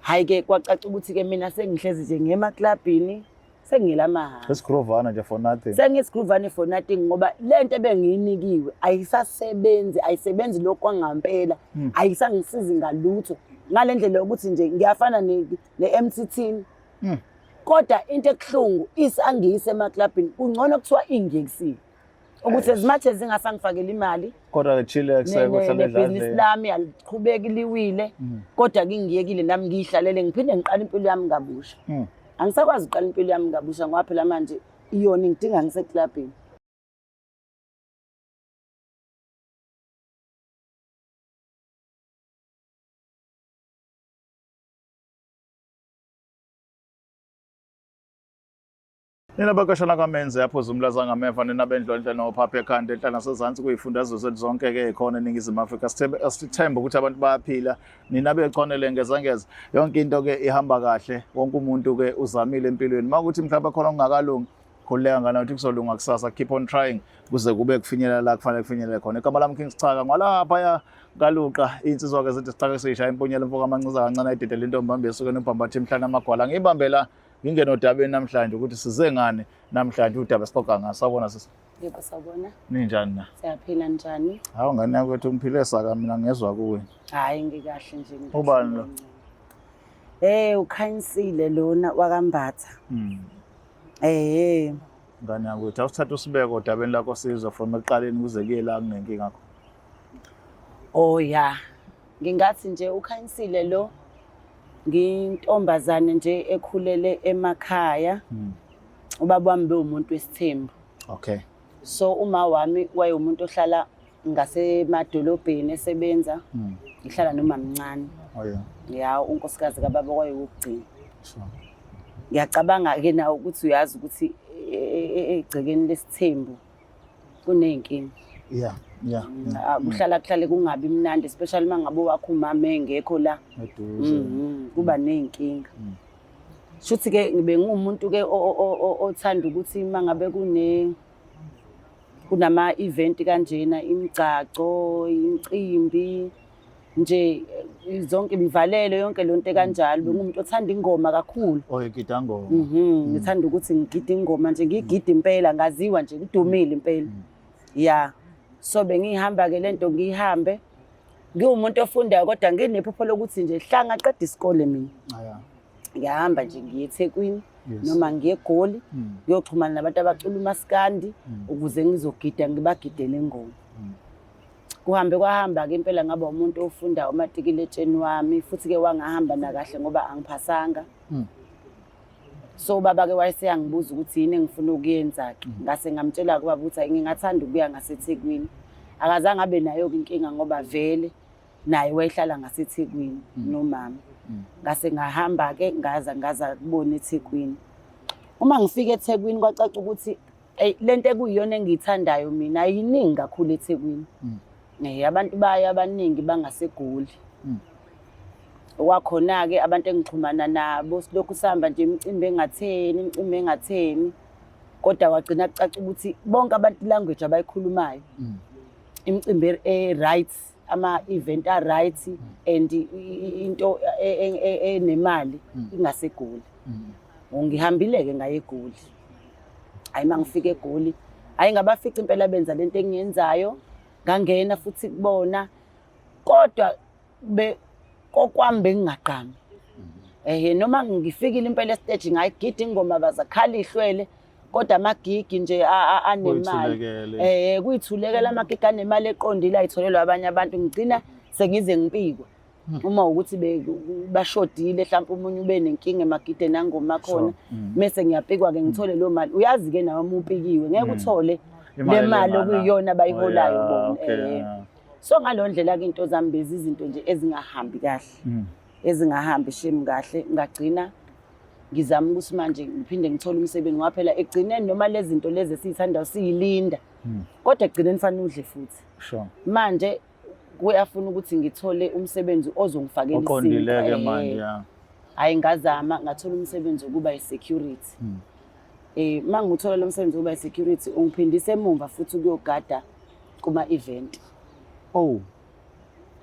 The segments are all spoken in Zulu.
Hhayi ke kwacaca ukuthi ke mina sengihlezi nje ngemaklabhini sengiyela mahhala. Sesigruvana nje for nothing. Sengisigruvane for nothing ngoba lento ebengiyinikiwe ayisasebenzi, ayisebenzi lokhu kwangampela, ayisangisizi ngalutho. Ngale ndlela yokuthi nje ngiyafana ne-MTT. Kodwa into ebuhlungu isangiyise emaklabhini, kungcono kuthiwa ingiyekisile. Ukuthi as much as ingasangifakela imali Kodwa ke chillax kuhlale nebhizinisi edladleni. lami aliqhubeki liwile, kodwa ngingiyekile nami ngiyihlalele ngiphinde ngiqale impilo yami kabusha. Angisakwazi ukuqala impilo yami kabusha ngoba phela manje iyona ingidinga ngiseklabhini. Nina bakashana kaMenzi yaphuza umlaza ngameva nina bendlondle nophapha ekhanda enhla nasezansi kuyifundazwe zethu zonke ke khona eNingizimu Afrika. Sithembe ukuthi abantu bayaphila, nina bechonele ngezangeza yonke into ke ihamba kahle, wonke umuntu ke uzamile empilweni. Makuthi mhlawumbe khona okungakalungi, khululeka ngane ukuthi kuzolunga kusasa, keep on trying kuze kube kufinyelela la kufanele kufinyelele khona. Igama lami King Sichaka ngwalapha ya kaluqa insizwa ke zithi sixake siyishaya impunyela mfoka amanxiza kancane ayidedele intombi bambe esuke nobhambatha imhlana amagwala ngiyibambela ngingene odabeni namhlanje ukuthi size ngani namhlanje udaba esixoxa ngaso. Sawubona sisi. Yebo sawubona. Ninjani na? Siyaphila njani? Hawu ngane yakwethu ngiphile saka mina ngezwa kuwe. Hayi ngikahle nje. Ngikahle. Ubani lo? Ukhanyisile lona wakaMbatha. Ngane yakwethu awusithatha usibeke odabeni lakho sizwe from ekuqaleni kuze kuye la kunenkinga khona. Oh ya. Ngingathi nje ukhanyisile lo ngintombazane nje ekhulele emakhaya. Ubaba wami bewumuntu wesithembu. Okay. So uma wami wayewumuntu ohlala ngasemadolobheni esebenza. Ngihlala nomamncane. Oh yeah. Ya unkosikazi kababa wayewukugcina. Sure. Ngiyacabanga ke nawe ukuthi uyazi ukuthi egcekeni lesithembu kuney'nkinga. Yeah, yeah, yeah. Kuhlala kuhlale kungabi mnandi especially uma ngabe wakho umama engekho la. Eduze. Kuba ney'nkinga. Shuthi ke ngibe ngumuntu ke othanda ukuthi uma ngabe kunama event kanjena, imigcagco, imicimbi nje zonke imivalelo yonke lonto kanjalo, bengumuntu othanda ingoma kakhulu. Oh, igida ngoma. Ngithanda ukuthi ngigide ingoma nje, ngigide impela, ngaziwa nje, ngidumile impela. Yeah. So bengihamba ke lento ngihambe. Ngiwumuntu ofundayo kodwa nginephupho lokuthi nje hlanga qeda isikole mina. Ngiyahamba nje ngiye eThekwini noma ngiye eGoli ngiyoxhumana nabantu abacula umaskandi ukuze ngizogida ngibagidele ingoma. Kuhambe kwahamba ke impela ngaba umuntu ofundayo umatikuletsheni wami futhi ke wangahamba nakahle ngoba angiphasanga. So ubaba ke wayeseyangibuza ukuthi yini engifuna ukuyenza ke. Ngase ngamtshela kubaba ukuthi hayi ngingathanda ukuya ngaseThekwini. Akazange abe nayo ke inkinga ngoba vele naye wayehlala ngaseThekwini nomama. Ngase ngahamba ke ngaza kubona eThekwini. Uma ngifika eThekwini kwacaca ukuthi ey lento ekuyiyona engiyithandayo mina ayiningi kakhulu eThekwini. Abantu bayo abaningi bangaseGoli. Okwakhona ke abantu engixhumana nabo silokhu sihamba nje imicimbi engatheni, imicimbi engatheni. Kodwa kwagcina kucaca ukuthi bonke abantu language abayikhulumayo. Imicimbi e-right, ama-event a-right and into enemali ingaseGoli. Ngihambile-ke ngaye eGoli. Hhayi uma ngifika eGoli, hhayi ngabafica impela benza lento engiyenzayo, ngangena futhi kubona. Kodwa kokwami bengingagqami. Noma ngifikile impela esiteji ngayigida ingoma bazakhala ihlwele, kodwa amagigi nje anemali. Kuyithulekele. Kuyithulekela amagigi anemali eqondile ayitholelwa abanye abantu, ngigcina sengize ngipikwe. Uma ukuthi bashodile mhlawumbe omunye ube nenkinga emagideni angoma khona, mese ngiyapikwa ke ngithole leyo mali. Uyazi ke nawe uma upikiwe ngeke uthole Imali le mali elingana. okuyiyona abayiholayo Oh, yeah, bona. okay. So ngaleyo ndlela ke into zami bezi izinto nje ezingahambi kahle. Ezingahambi shame kahle, ngagcina ngizama ukuthi manje ngiphinde ngithole umsebenzi ngoba phela ekugcineni noma lezi zinto lezi esiyithandayo siyilinda. Kodwa ekugcineni fanele udle futhi. Manje kuyafuna ukuthi ngithole umsebenzi ozongifakela isinkwa. Oqondile-ke manje, ya. Hhayi ngazama ngathola umsebenzi wokuba i-security. Uma ngiwuthola lo msebenzi wokuba i-security ungiphindise emumva futhi ukuyogada kuma-event. Oh.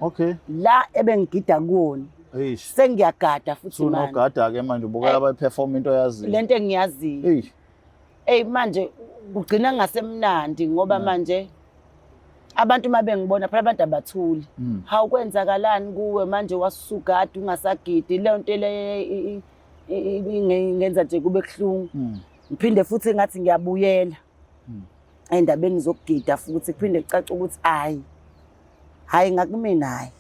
Okay. La ebengigida kuwona. Eish. Sengiyagada futhi manje. Sunogada-ke manje ubukela abayiperform into oyaziyo. Lento engiyaziyo. Eish. Ey manje kugcina ngasemnandi ngoba manje abantu uma bengibona phela abantu abathuli. Hawu, kwenzakalani kuwe manje, wasugada ungasagidi? Leyo nto le ingenza nje kube kuhlungu. Ngiphinde futhi ngathi ngiyabuyela endabeni zokugida, futhi kuphinde kucace ukuthi hayi hayi, ngakumina hayi,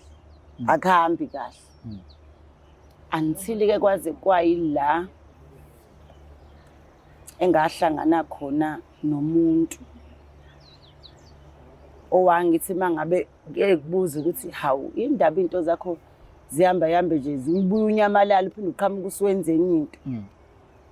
akuhambi kahle. Until-ke kwaze kwayila engahlangana khona nomuntu owangithi uma ngabe kubuza ukuthi, hawu, indaba into zakho zihamba hambe nje, zibuye unyamalala, uphinde uqhamuke usuwenza enye into.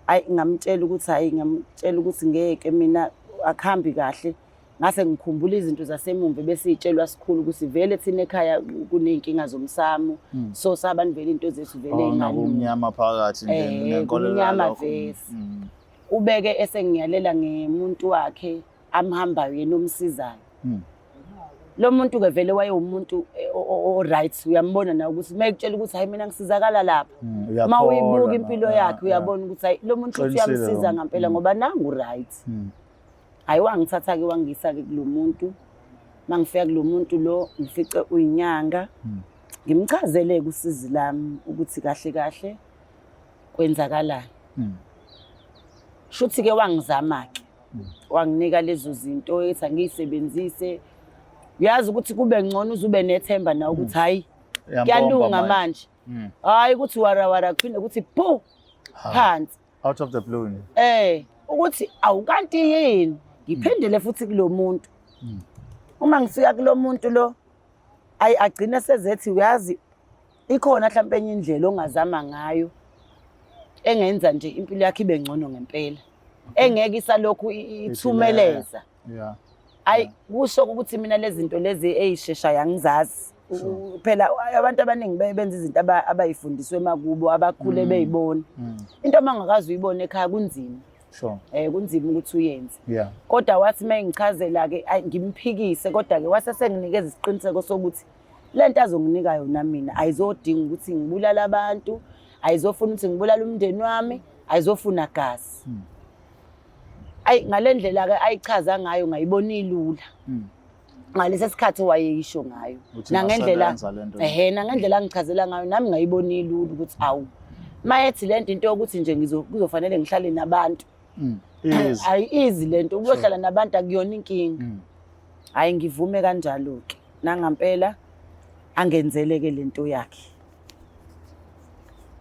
Hayi, ngamtshela ukuthi hayi, ngamtshela ukuthi ngeke mina, akuhambi kahle. Ngase ngikhumbula izinto zasemumva besiyitshelwa sikhulu ukuthi vele thina ekhaya kuney'nkinga zomsamo, so sabantu vele into zethu vele Oh, ey'ngalungi. Nakumnyama phakathi nje, nenkolelo kumnyama yalokho. vese. Ubeke esengiyalela ngemuntu wakhe amhambayo yena omsizayo. Lo muntu-ke vele wayewumuntu o-right, uyambona nawe ukuthi uma ekutshela ukuthi hayi, mina ngisizakala lapha, uma Uyakholwa uyibuka impilo yakhe, uyabona ukuthi hayi, lo muntu futhi Qinisile uyamsiza lo. ngampela, ngoba nangu right. Hhayi, wangithatha-ke wangisa-ke kulo muntu. Uma ngifika kulo muntu lo, ngifice uyinyanga. Ngimchazele-ke usizi lami ukuthi kahle kahle kwenzakalani. Shuthi-ke wangizama-ke, wanginika lezo zinto ethi angiyisebenzise. Uyazi ukuthi kube ngcono uze ube nethemba nawe ukuthi hhayi, Uyampompa. Kuyalunga manje. Hhayi, ukuthi warawara, kuphinde kuthi phu phansi. Out of the blue nje. Ukuthi awukanti yini, ngiphindele futhi kulo muntu. Uma ngifika kulo muntu lo, ayi, agcine sezethi, uyazi, ikhona mhlawumbe enye indlela ongazama ngayo engenza nje impilo yakho ibe ngcono ngempela, engeke isalokhu ithumeleza. Ayi, kusho ukuthi mina lezi zinto lezi eyisheshayo angizazi. Phela abantu abaningi benza izinto abayifundiswe emakubo, abakhule beyibona. Into uma ungakaze uyibone ekhaya, kunzima. Kunzima ukuthi uyenze. Kodwa wathi uma engichazela-ke, ayi, ngimphikise, kodwa-ke wase senginikeza isiqiniseko sokuthi le nto azonginika yona mina ayizodinga ukuthi ngibulale abantu, ayizofuna ukuthi ngibulale umndeni wami, ayizofuna gazi. Ayi, ngale ndlela-ke ayichaza ngayo, ngayibona ilula ngalesi sikhathi wayeyisho ngayo. Ukuthi Nangendlela ingasebenza le nto. Ehhe, nangendlela angichazela ngayo nami ngayibona ilula ukuthi awu, mayethi lento into yokuthi nje kuzofanele ngihlale nabantu. Easy. Ayi, easy lento, ukuyohlala nabantu akuyona inkinga. Hayi, ngivume kanjalo-ke, nangampela angenzele-ke lento yakhe.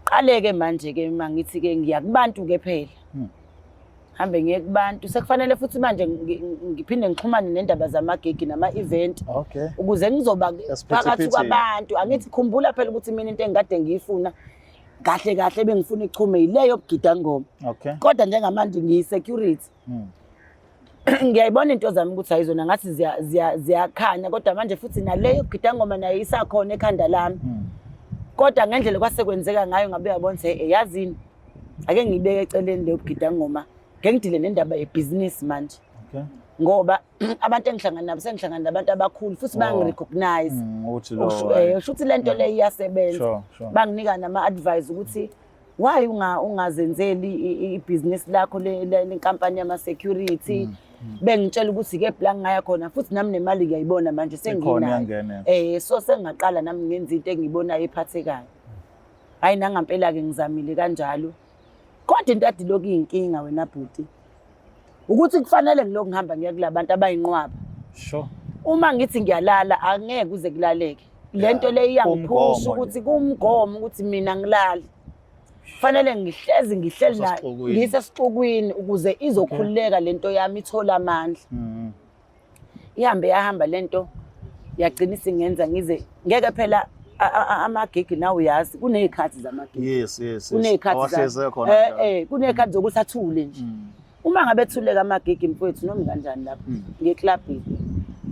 Qale-ke manje-ke uma ngithi-ke ngiya kubantu-ke phela, hambe ngiye kubantu, sekufanele futhi manje ngiphinde ngixhumane nendaba zamagigi nama-event ukuze ngizoba Yasiphithiphithi. phakathi kwabantu. Angithi khumbula phela ukuthi mina into engikade ngiyifuna kahle kahle, bengifuna ichume, yileyo yokugida ngoma. Kodwa njengamanje ngiyi-security. Ngiyayibona into zami ukuthi ayizona ngathi ziyakhanya, kodwa manje futhi naleyo yokugida ngoma nayo isakhona ekhanda lami. Kodwa ngendlela kwase kwenzeka ngayo, ngabe uyabona ukuthi, hey, yazini, ake ngiyibeke eceleni leyo kugida ngoma, ngeke ngidile nendaba yebhizinisi manje. Ngoba abantu engihlangana nabo, sengihlangana nabantu abakhulu futhi bayangi-recognize. Ukuthi lo Usho ukuthi lento le iyasebenza. Sure, sure. Banginika nama-advice ukuthi why ungazenzeli ibhizinisi lakho lenkampani yama-security. Bengitshela ukuthi kephi la ngingaya khona, futhi nami nemali ngiyayibona manje Ikhona, senginayo. iyangena. So sengingaqala nami ngenza into engiyibonayo ephathekayo. Hhayi, nangampela-ke ngizamile kanjalo, kodwa into ade ilokhu iyinkinga wena bhuti ukuthi kufanele ngilokhu ngihamba ngiya kula bantu abayinqwaba. Uma ngithi ngiyalala, angeke kuze kulaleke le nto le iyangiphusha Kumgomo ukuthi kumgomo ukuthi mina ngilale, fanele ngihlezi ngihleli Usesixukwini. Ngisesixukwini ukuze izokhululeka lento yami, ithole amandla. Ihambe yahamba lento, yagcina isingenza ngize ngeke phela amagigi nawe uyazi kuney'khathi zamagigi. Yes. Kuney'khathi Awahlezi khona njalo. Kuney'khathi zokuthi athule nje. Uma ngabe ethuleka amagigi mfowethu, noma kanjani lapho ngiye eklabhini.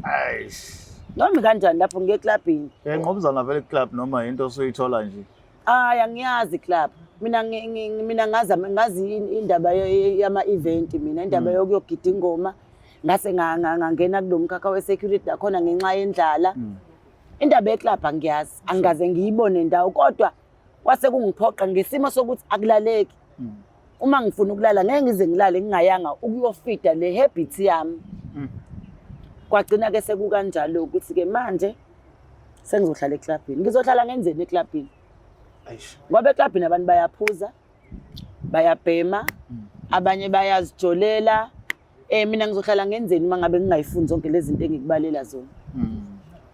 Eish. Noma kanjani lapho ngiye eklabhini. Ngqubuzana vele club noma into osuyithola nje. Hayi, angiyazi club mina. Mina ngazi indaba yama-event, mina indaba yokuyogida ingoma. Ngase ngangena kulo mkhakha we-security nakhona ngenxa yendlala. Indaba yeclub angiyazi, angikaze ngiyibone ndawo, kodwa Kwase kungiphoqa ngesimo sokuthi akulaleki. Uma ngifuna ukulala ngeke ngize ngilale ngingayanga ukuyofida le habit yami. Kwagcina ke sekukanjalo ukuthi ke manje sengizohlala eklabhini. Ngizohlala ngenzeni eklabhini? Eish. Ngoba eklabhini abantu bayaphuza, bayabhema, abanye bayazijolela. Mina ngizohlala ngenzeni uma ngabe ngingayifuni zonke lezi zinto engikubalela zona?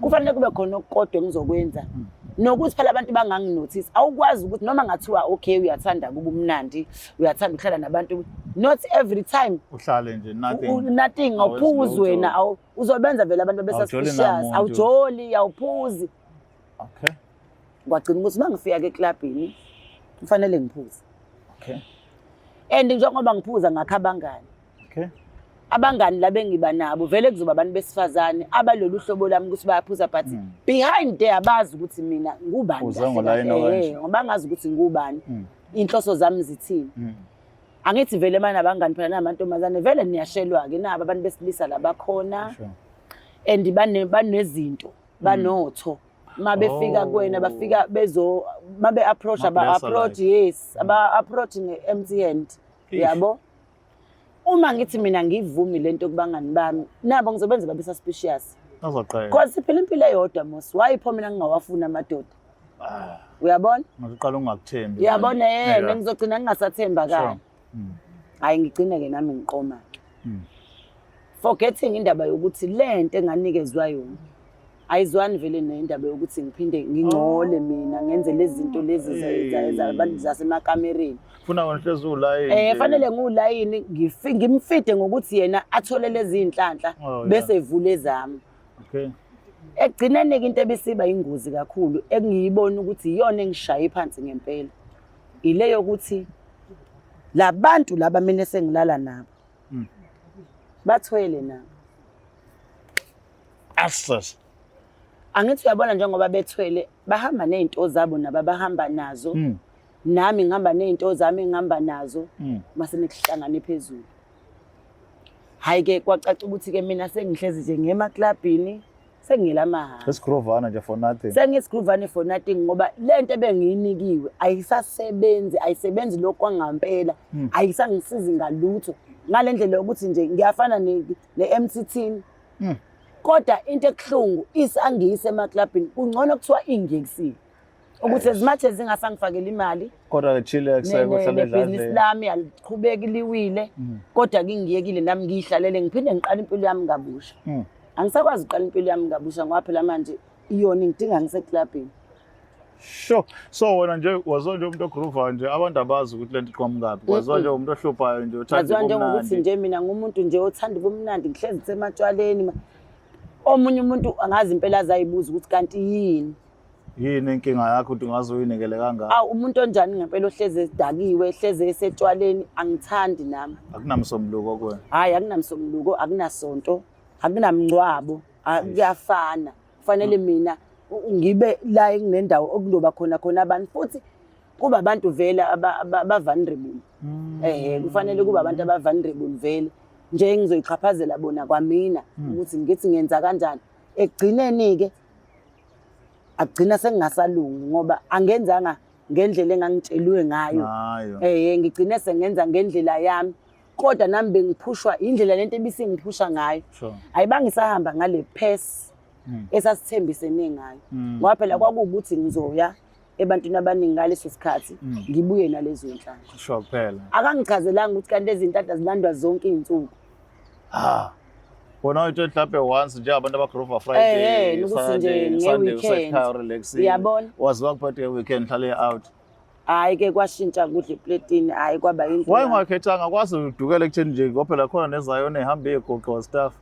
Kufanele kube khona okukodwa engizokwenza. Nokuthi phela abantu banganginothisi. Awukwazi ukuthi noma ngathiwa okay uyathanda kuba umnandi, uyathanda ukuhlala nabantu. Not every time Uhlale nje nothing. Nothing, Awenzi awuphuzi lutho. wena, uzobenza vele abantu babe Awujoli suspicious. namuntu. Awujoli, awuphuzi. Okay. Kwagcina ukuthi uma ngifika ke eklabhini kufanele ngiphuze. Okay. And njengoba ngiphuza ngakha abangani. Okay. Abangani laba engiba nabo vele kuzoba abantu besifazane abalolu hlobo lami ukuthi bayaphuza, but behind there abazi ukuthi mina ngubani Uze kahle ngolayini kahle. okanje. Ngoba bangazi ukuthi ngubani. Inhloso zami zithini. Angithi vele manje abangani phela namantombazane vele niyashelwa-ke nabo abantu besilisa labakhona. Sure. And banezinto, banotho. Uma befika kuwena bafika bezo mabe approach aba Ma-blesser approach like. Yes, aba approach nge-empty hand. Eish. Yabo? Uma ngithi mina ngivumi lento kubangani bami, nabo ngizobenza babe suspicious. Azoqela. Because siphila impilo eyodwa mos. Why pho mina ngingawafuni amadoda? Ah. Uyabona? Ngakuqala ungakuthembi. Uyabona yena Yeah. ngizogcina ngingasathembakali. Sure. Hayi, ngigcine ke nami ngiqoma. Forgetting indaba yokuthi lento enganikezwa yona ayizwani vele nendaba yokuthi ngiphinde ngingcole mina ngenze lezi zinto lezi zabantu zasemakamereni. Funa wena hlezi ulayini. Fanele ngiwulayini, ngimfide ngokuthi yena athole lezi iy'nhlanhla Oh, yeah. bese evule ezami. Okay. Ekugcineni-ke into ebisiba ingozi kakhulu engiyibona ukuthi iyona engishaye phansi ngempela ile yokuthi labantu laba mina esengilala nabo bathwele nabo. Access. Angithi uyabona njengoba bethwele bahamba ney'nto zabo nabo abahamba nazo. Nami ngihamba ney'nto zami engihamba nazo. Mase nikuhlangane phezulu. Hhayi-ke kwacaca ukuthi-ke mina sengihlezi nje ngemaklabhini sengiyela mahhala. Esigruvana nje for nothing. Sengisigruvane for nothing ngoba lento ebengiyinikiwe ayisasebenzi, ayisebenzi lokhu kwangampela, ayisangisizi ngalutho. Ngale ndlela yokuthi nje ngiyafana ne-MTT. Kodwa into ebuhlungu isangiyise emaklabhini, kungcono kuthiwa ingiyekisile. Ukuthi as much as ingasangifakela imali, Kodwa ke chillax kuhlala nebhizinisi edladleni. lami aliqhubeki liwile, kodwa ngingiyekile nami ngiyihlalele ngiphinde ngiqale impilo yami kabusha. Angisakwazi ukuqala impilo yami kabusha ngoba phela manje iyona ingidinga ngiseklabhini. Sure. So wena nje waziwa nje umuntu ogroovayo nje, abantu abazi ukuthi lento iqhamukaphi. Waziwa nje umuntu ohluphayo nje othanda Waziwa njengokuthi ubumnandi. nje mina ngumuntu nje othanda ubumnandi, ngihlezi ngisematshwaleni. Omunye umuntu angazi impela azayibuza ukuthi kanti yini. Yini inkinga yakho ukuthi ungaze uyinikele kangaka? Awu, umuntu onjani ngempela ohlezi edakiwe, ehlezi esetshwaleni, angithandi nami. Akunamsombuluko kuwena. Hhayi, akunamsombuluko, akunasonto, akunamngcwabo, kuyafana. Kufanele mina ngibe la enginendawo okuloba khona khona abantu, futhi kuba abantu vele aba-vulnerable. Kufanele kuba abantu aba-vulnerable vele. Nje ngizoyichaphazela bona kwamina ukuthi ngithi ngenza kanjani. Ekugcineni-ke agcina sengingasalungi ngoba angenzanga ngendlela engangitsheliwe ngayo. Ngayo. Ngigcine sengenza ngendlela yami. Kodwa nami bengiphushwa indlela lento ebisingiphusha ngayo. Sure. Ayibange ngisahamba ngale pace esasithembisene ngayo. Ngoba phela kwakuwukuthi ngizoya ebantwini abaningi ngaleso sikhathi ngibuye nalezo zinhlanhla. Sure kuphela. Akangichazelanga ukuthi kanti lezi zinhlanhla zilandwa zonke iy'nsuku. Ha. Wona uthi mhlawumbe once nje abantu abagroova Friday, Ukuthi nje Saturday, nge-weekend. Sunday usekhaya urelaxile. Uyabona? Waziwa kuphethe weekend hlale out. Hhayi ke kwashintsha kudla epletini, hhayi kwaba into. Why ungakhethanga kwazi udukele ekutheni nje ngoba phela khona nezayona ehamba iy'goqo stuff.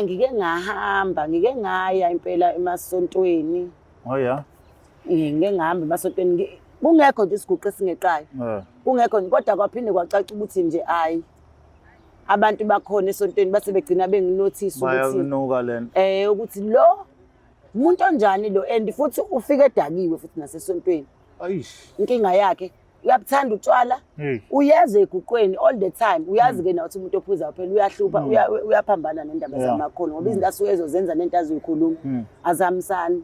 Ngike ngahamba, ngike ngaya impela emasontweni. Oh yeah. Ngike ngahamba emasontweni, kungekho nje isiguqo esingeqayo. Kungekho nje, kodwa kwaphinde kwacaca ukuthi nje hhayi abantu bakhona esontweni base begcina benginothisa ukuthi Bayakunuka lento. Ukuthi lo umuntu onjani lo, and futhi ufike edakiwe futhi nasesontweni. Eish. Inkinga yakhe uyabuthanda utshwala, Hey. uyeza eguqweni all the time. Uyazi ke nawe ukuthi umuntu ophuzayo phela uyahlupha, uyaphambana nendaba zamakhono ngoba izinto asuke ezozenza nento azoyikhuluma azihambisani.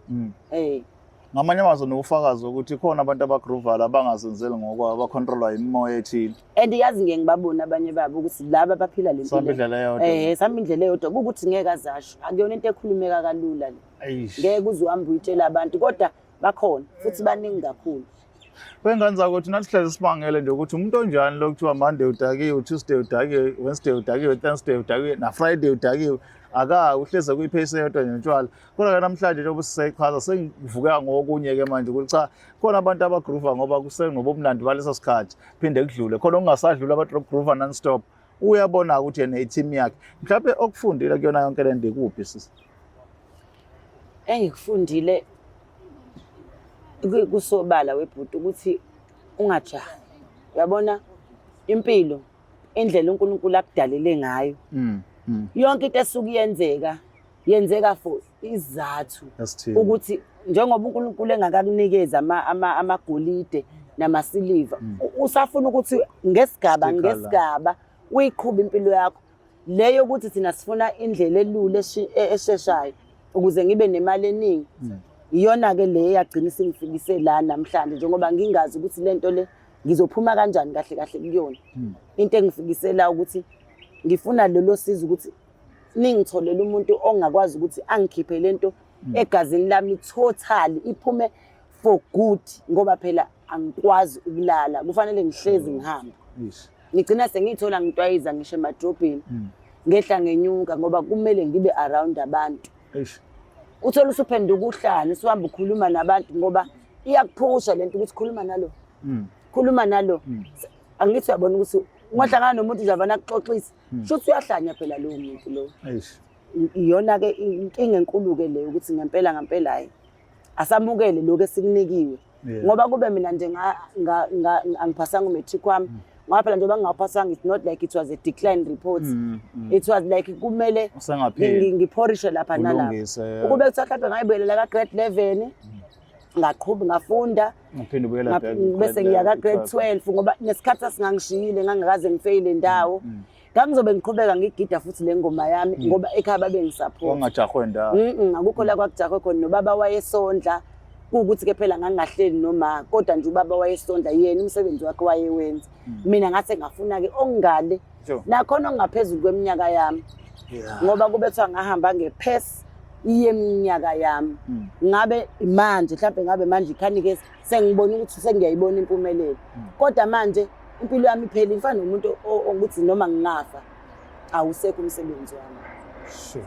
Ngamanye amazwi nobufakazi ukuthi khona abantu abagroovayo abangazenzeli ngokwabo, abacontrolwa imimoya ethile. And yazi ngiye ngibabone abanye babo ukuthi laba baphila le Sihamba mpilo. indlela eyodwa. Sihamba indlela eyodwa, kuwukuthi ngeke azasho. Akuyona into ekhulumeka kalula le. Eish. Ngeke uze uhambe uyitshela abantu, kodwa bakhona futhi baningi kakhulu. Wengane zakwethu, nathi sihlezi sibangele nje ukuthi umuntu onjani lo kuthiwa Monday udakiwe, Tuesday udakiwe, Wednesday udakiwe, Thursday udakiwe, na Friday udakiwe. Aka uhleze kuyipace eyodwa nje ntshwala. Kodwa ke namhlanje njengoba sisechaza sengivuka ngokunye ke manje ukuthi cha, khona abantu abagroova ngoba kusenobumnandi baleso sikhathi, phinde kudlule. Khona okungasadlula abantu groova non stop. Uyabona ukuthi yena i-team yakhe. Mhlawumbe okufundile kuyona yonke le nto ikuphi, sisi? Engikufundile kusobala webhuti ukuthi ungajahi. Uyabona impilo, indlela uNkulunkulu akudalele ngayo. Yonke into esuke iyenzeka, yenzeka for isizathu. Esithile. Ukuthi njengoba uNkulunkulu engakakunikeza amagolide namasiliva, usafuna ukuthi ngesigaba Stick la. ngesigaba uyiqhube impilo yakho. Leyo ukuthi thina sifuna indlela elula esheshayo ukuze ngibe nemali eningi. Iyona ke le eyagcina isingifikise la namhlanje, njengoba ngingazi ukuthi lento le ngizophuma kanjani kahle kahle kuyona. Into engifikisela ukuthi ngifuna lelo sizo ukuthi ningitholele umuntu ongakwazi ukuthi angikhiphe lento egazini lami totally, iphume for good, ngoba phela angikwazi ukulala, kufanele ngihlezi ngihamba. Ngigcina sengiyithola ngitwayiza ngisho emadrobheni, ngehla ngenyuka, ngoba kumele ngibe around abantu. Uthola usuphenduka uhlane, usuhamba ukhuluma nabantu, ngoba iyakuphusha lento ukuthi khuluma nalo, khuluma nalo. Angithi uyabona ukuthi ungahlangana nomuntu nje avana akuxoxisa, shuthi uyahlanya phela lowo muntu lowo. Iyona ke inkinga enkulu ke leyo, ukuthi ngempela ngempela hayi, asamukele lokho esikunikiwe. Ngoba kube mina nje angiphasanga umatric wami, ngoba phela njengoba ngingawuphasanga, it's not like it was a decline report. It was like kumele Usengapheli. ngiphorishe lapha nalapha. Ulungise, yeah. Ukube kuthiwa mhlawumbe ngayibuyelela ka-grade 11, ngaqhuba ngafunda, Uphinde ubuyela back ku bese grade ngiya 11, ka-grade 12. 12, ngoba nesikhathi sasingangishiyile, ngangakaze ngifeyile ndawo. Ngangizobe ngiqhubeka ngigida futhi le ngoma yami, ngoba ekhaya babengisapota. Kwangajahwe ndawo. Akukho la kwakujahwe khona, nobaba wayesondla. Kuwukuthi ke phela ngangingahleli noma, kodwa nje ubaba wayesondla, yena umsebenzi wakhe wayewenza. Mina ngase ngafuna-ke okungale, nakhona okungaphezulu kweminyaka yami. Ngoba kube kuthiwa ngahamba ngephesi yeminyaka yami, ngabe manje mhlambe ngabe manje ikhanike sengibona ukuthi sengiyayibona impumelelo. Kodwa manje impilo yami iphelile, ngifana nomuntu ukuthi noma ngingafa awusekho umsebenzi wami.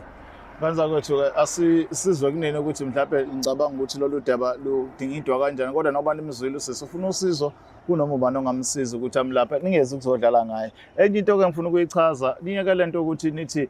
Banza kwethu ke asisizwe kunini ukuthi mhlawumbe ngicabanga ukuthi lolu daba ludingidwa kanjani, kodwa noba nimzwile usisi ufuna usizo kunoma ubani ongamsiza ukuthi amlaphe, ningezi ukuzodlala ngaye. Enye into ke ngifuna ukuyichaza, niyeke lento ukuthi nithi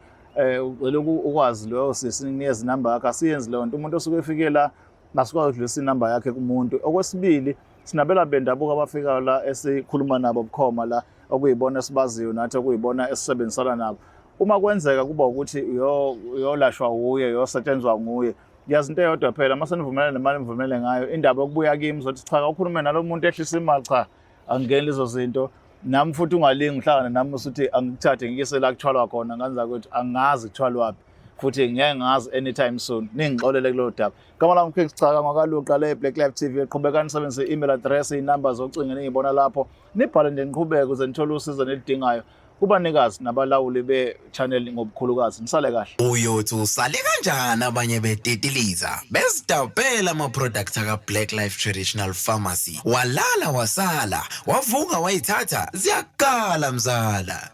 ucela ukwazi loyo sisi ninikeze inamba yakhe, asiyenzi leyo nto. Umuntu osuke efike la asikwazi ukudlulisa inamba yakhe kumuntu. Okwesibili, sinabelaphi bendabuko abafikayo la esikhuluma nabo bukhoma la, okuyibona esibaziyo nathi, okuyibona esisebenzisana nabo. Uma kwenzeka kuba ukuthi uyolashwa wuye, uyosetshenzwa nguye, yazi into eyodwa phela, uma senivumelene nemali nivumelene ngayo, indaba yokubuya kimi uzothi cha, ukhulume nalo muntu ehlisa imali, cha, angingeni lezo zinto. Nami futhi ungalingi uhlangane nami usuthi angikuthathe ngikise la kuthwalwa khona, nganza ukuthi angazi kuthwalwaphi futhi ngeke ngazi anytime soon. Ningixolele kulolu daba. Igama lami King Schaka ngwakaLuqa le Black Life TV. Qhubekani nisebenzise i-email address, iy'namba zocingo niyibona lapho, nibhale nje niqhubeke ukuze nithole usizo nelidingayo kubanikazi nabalawuli be-channel ngobukhulukazi. Nisale kahle. Uyothi usale kanjani abanye betetiliza bezidabhela ama-product aka-Black Life Traditional Pharmacy, walala wasala wavuka wayithatha, ziyakala mzala.